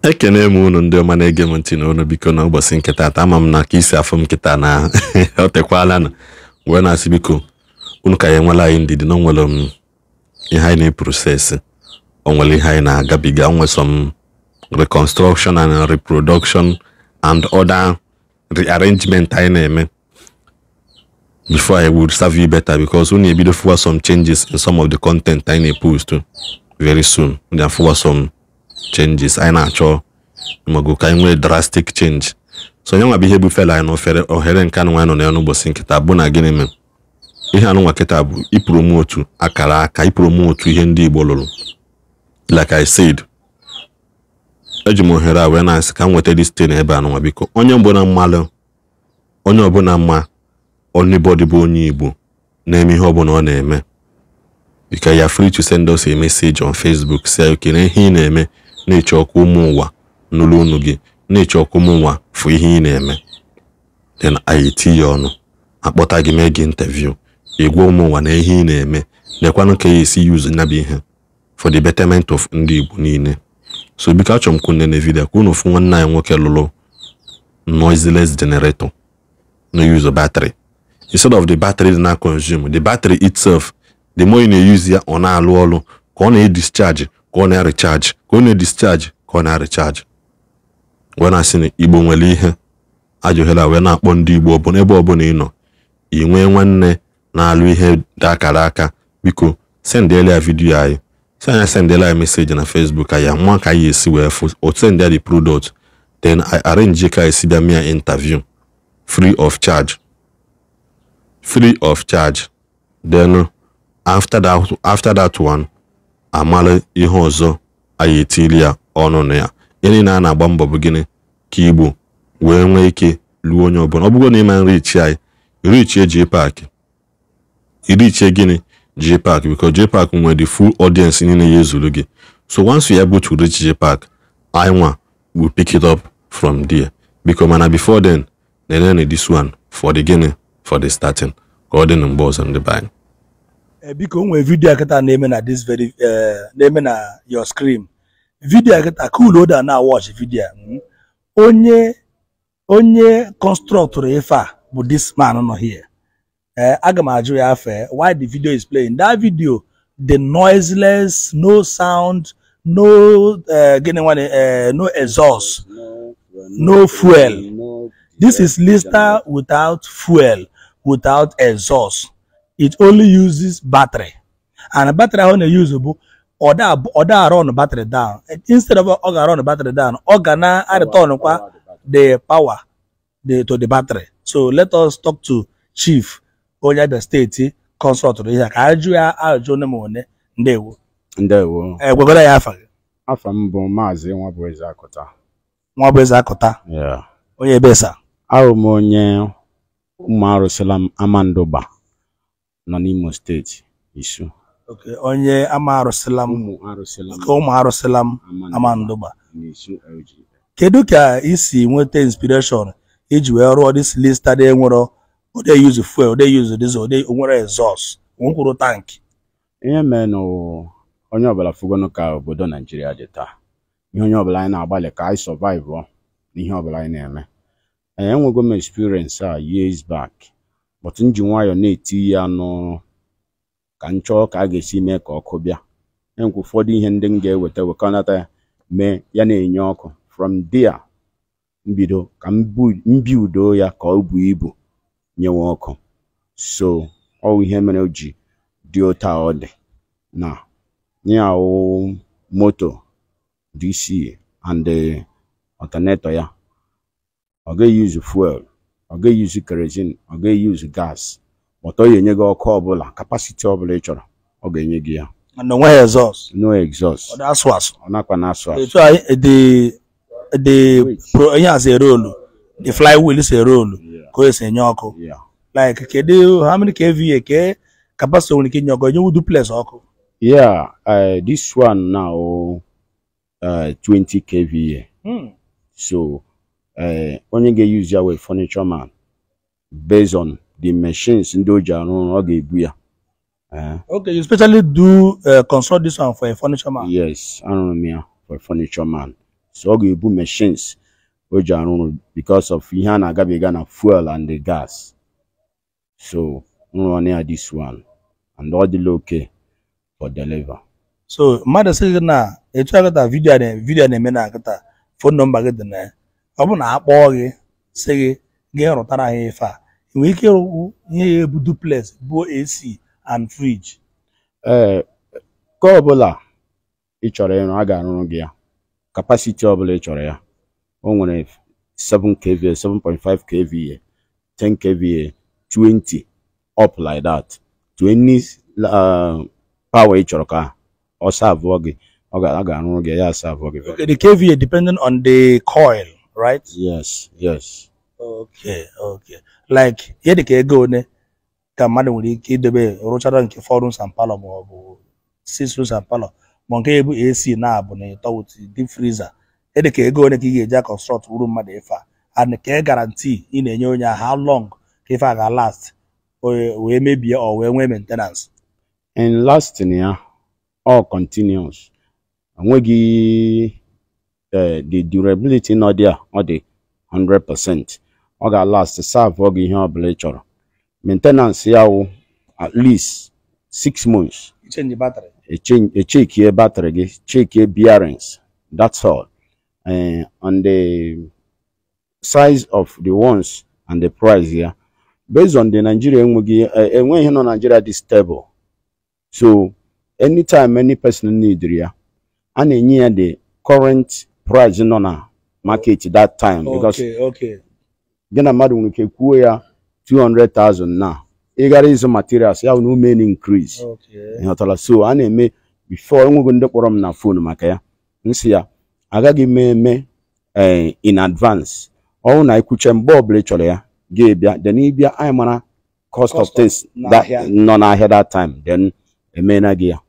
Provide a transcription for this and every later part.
Ekene m unu ndị ọma na-ege m ntị na unu, biko, na ụbọchị nke taata, ama m na ka isi afọ m kịta na ọ tekwala na wee na-asị, biko, unu ka ya enwela anyị ndidi na o nwere m ihe anyị na-eprocess, o nwere ihe anyị na-agabiga, o nwere some reconstruction and reproduction and other rearrangement anyị na-eme before I would serve you better, because unu ebido fụwa some changes in some of the content anyị na-epost. Very soon unu afụwa some changes anyị na-achọ mago ka anyị nwee drastic change. So onye nwa bụ ihe bufere anyị n'ofere ohere nke anụ nwa nọ ya n'ụbọchị nkịta bụ na gịnị mere ihe anụnwa kịta bụ ipromote akara aka, ipromote ihe ndị Igbo lụrụ. Like I said, eji m ohere a wee na-asị ka m nweta this thing ebe anụnwa. Biko, onye ọbụla mmalụ, onye ọbụla mma, anybody bụ onye Igbo na-eme ihe ọbụla ọ na-eme, you can, you are free to send us a message on Facebook, say, okay, na ihe ị na-eme na-eche ọkụ ụmụ ụwa n'ụlọ unu gị, na-eche ọkụ ụmụ ụwa fụ ihe ị na-eme, then anyị eti ya ọnụ, akpọta gị, mee gị interview, ịgwa ụmụ ụwa na ihe ị na-eme nekwanụ ka ya esi use nya bụ ihe for the betterment of ndị Igbo niile. So biko, achọrọ m ka unu nene video ka unu fụ nwanne anyị nwoke lụrụ noiseless generator, no use battery. Instead of the battery na consume the battery itself, the more ị na-use ya, ọ na-alụ ọrụ ka ọ na-edischarge, ka ọ na-recharge, ka ọ na-edischarge, ka ọ na-recharge. Wee na-asị na Igbo nwere ihe ajọghela, wee na-akpọ ndị Igbo ọbụla, ebe ọbụla ị nọ, ị nwee nwanne na-alụ ihe dị akara aka, biko sendela ya video anyị, si anya sendela ya message na Facebook anyị, nwa ka anyị esi wee fụ o, send ya the product, then I arrange ka esi bịa mee interview free of charge, free of charge. Then after that one, amala ihe ọzọ anyị etili ya ọnụ na ya. Ihe niile a na-agba mbọ bụ gịnị? Ka Igbo wee nwee ike luo onye ọbụla. Ọ bụrụ na ịma reach anyị, reach JPAC, reach gịnị, JPAC, because JPAC nwere the full audience niile ya ezuru gị. So once you are able to reach JPAC, anyị nwa will pick it up from there. Biko, mana before then, nenene this one for the gịnị, for the starting. Ka ọ dị na mgbe ọzọ, ndị be anyị. Biko, o nwere video a kịta na-eme na this very na-eme na your screen. Video a kịta cool oda na watch video a. Onye constructụrụ ife a bụ this man nọ here. Aga m ajụ ya afe why the video is playing. That video, the noiseless, no sound, no gịnị nwane, no exhaust, no fuel. This is Lister without fuel, without exhaust. It only uses battery, and battery ahụ na-use bụ ọ da run battery down. Instead of ọ ga run battery down, ọ ga na return kwa the power to the battery. So let us talk to Chief onye Abia State construct ihe a, ka anyị jụọ ya ajụjụ one ma one. Ndewo. Ndewo. Gwagoro ya afa gị. Afa m bụ Maazị Nwabueze Akụta. Nwabueze Akụta. Yeah. Onye ebe sa? Ahụ m onye ụmụ arụsịla m Amandụba nọ n'Imo Steeti, Isu. Okay, onye ama arụsịla m. Ụmụ arụsịla m. Ka ụmụ arụsịla m Amandụba. n'Isu LGA. Kedu ka ị si nweta inspiration iji wee rụọ this Lister dị nwere ode use fuel, ode use diesel, ode nwere exhaust, nwekwuru tank? Ihe mere na onye ọbụla fugonu ka obodo Naijiria dị taa, ihe onye ọbụla anyị na-agbalị ka anyị survive n'ihe ọbụla anyị na-eme. Ee, enwego m experience a years back, but m ji nwayọọ na-eti ya nụ ka m chọọ ka a ga-esi mee ka ọkụ bịa. Enwekwa ụfọdụ ihe ndị m ga-eweta wekọnata ya mee ya na-enye ọkụ. From there, mbido ka m build ya ka ọ bụ ibu nyewe ọkụ. So ọ bụ ihe mere o ji dị otu a ọ dị na ya wụ moto DC and the alternator ya. Ọ gaghị use fuel, ọ gaghị use kerosene, ọ gaghị use gas, but ọ ga-enye gị ọkụ ọbụla, capacity ọbụla ị chọrọ, ọ ga-enye gị ya. And onweghị exhaust? No exhaust. Ọ dị asụ asụ? Ọ nakwa na-asụ asụ. Etu a the pro ihe a si erolu, the flywheel si erolu ka o si enye ọkụ. Like, kedu how many kVA ke capacity nwere ike inye ọkụ, enyewu duplex ọkụ? Yeah, this one now, 20 kVA. So onye ga-use ya wee furniture man, based on the machines ndị o ji arụ ọrụ, ọ ga-ebu ya. Okay, you specially do construct this one for a furniture man? Yes, arụrụ m ya for furniture man. So ọ ga-ebu machines o ji arụ ọrụ because of ihe a na-agabiga na fuel and the gas. So nrụọ ya this one and ọ dịla okay for deliver. So mmadụ sị gị na etu a kịta video a video a na-eme na kịta, phone number gị dị na ya. Ọ bụrụ na a kpọọ gị sị gị gị rụtara ha ife a, ị nwere ike ịrụ ihe ya ebu duplex bụ AC and fridge? Ee, nke ọbụla ị chọrọ ịrụ, a ga-arụrụ gị ya. Capacity ọbụla ị chọrọ ya, o nwere 7 kVA, 7.5 kVA, 10 kVA, 20, up like that, to any power ị chọrọ ka ọ serve gị, ọ ga a ga-arụrụ gị ya, serve gị. Okay, the kVA depending on the coil, right? Yes. Okay, like ihe dịka ego one ka mmadụ nwere ike idobe rụchara nke 4 rooms and parlor ma ọ bụ 6 rooms and parlor, ma nke ebu AC na abụ na ịtọ with deep freezer, ihe dịka ego one ka ị ga-eji construct wuru mmadụ ife a, and ka guarantee ị na-enye onye ahụ, how long ka ife a ga-last wee mebie or wee nwee maintenance? In lasting ya, all continuous, enweghị the durability nọ there, ọ dị 100%. Ọ ga-last, serve gị ihe ọbụla ị chọrọ. Maintenance ya wụ at least 6 months. Change battery. Echekie battery gị, chekie bearings, that's all. On the size of the ones and the price ya, based on the Nigeria, enweghị enweghị ihe nọ Nigeria dị stable. So anytime any person need ya, a na-enye ya the current price nọ na market that time, because gị na mmadụ nwere ike kwuo ya 200,000 na ị gara ịzụ materials ya, na ume increase. Ịghọtara? So a na-eme before, enwego ndị kpọrọ m na phone maka ya, nsị ya agaghị m eme in advance. Ọwụ na ikwuche, mgbe ọbụla ị chọrọ ya, gị bịa, then ịbịa, anyị mara cost of Cost of things that n'ahịa. Nọ n'ahịa that time, then emeela gị ya.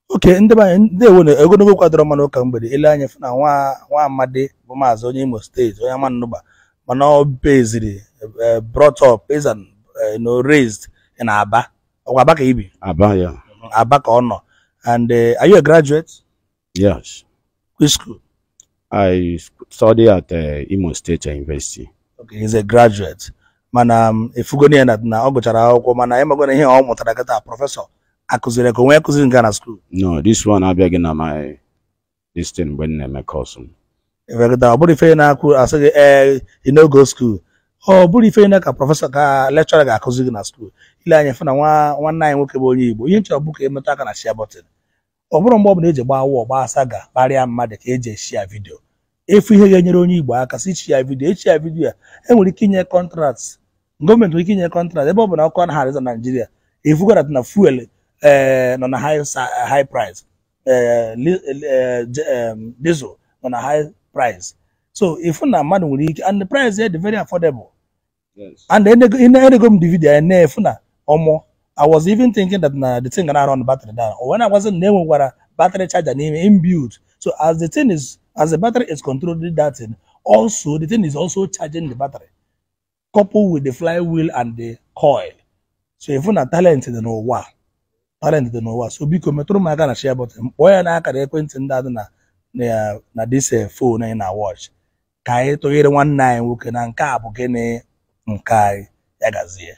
Okay, ndị be anyị, ndewo na ogologo kwadoro mmanụ ụka mgbede ele anya fụ na nwa nwa amadi bụ maazị onye Imo Steeti, onye Amannụba, mana ọ beziri brought up is and raised in Aba. Ọkwa Aba ka ibi? Aba ya. Aba ka ọ nọ. And are you a graduate? Yes. Which school? I study at Imo State University. Okay, he's a graduate, mana efugoni ya na ọ gụchara akwụkwọ, mana ịmago na ihe ọ mụtara kịta, professor akụziri ka onwe ya kụziri nke na school? No, this one abịaghị na my this thing mgbe m na-eme course m. Efekịta ọ bụrụ ife na-akwụ asị gị ee, you no go school, ọ bụrụ ife na ka professor ka lecturer ga-akụzi gị na school. Ile anya fụ na nwa nwanne anyị nwoke bụ onye Igbo, ihe nchọrọ bụ ka emetụ aka na share button. Ọ bụrụ mgbe ọ bụla eji gbaa wọ gbaa saga kparịa mmadụ ka eji eshare video. Efu ihe ga-enyere onye Igbo aka si share video, eshare video ya, enwere ike inye contract, gọọmenti nwere ike inye contract, ebe ọ bụ na ọkụ anaghị arịza na Naịjirịa. Efugara na fuel ee nọ na high price, ee diesel nọ na high price, so ifu na mmadụ nwere ike, and the price ya dị very affordable. And enego m the video ya na-efu na ọmụ, I was even thinking that na the thing gonna run battery down. Or when I wasn't, na-enwekwara battery charger n'ime inbuilt. So as the thing is, as the battery is controlling that thing, also the thing is also charging the battery, coupled with the flywheel and the coil. So ifu na talent dị n'ụwa, talent dị n'ụwa. So biko metụrụ m aka na share button, kpọọ ya n'akara ekwentị ndị a dị na this phone anyị na watch, ka anyị tụnyere nwanne anyị nwoke na nke a bụ gịnị nke anyị ya gazie.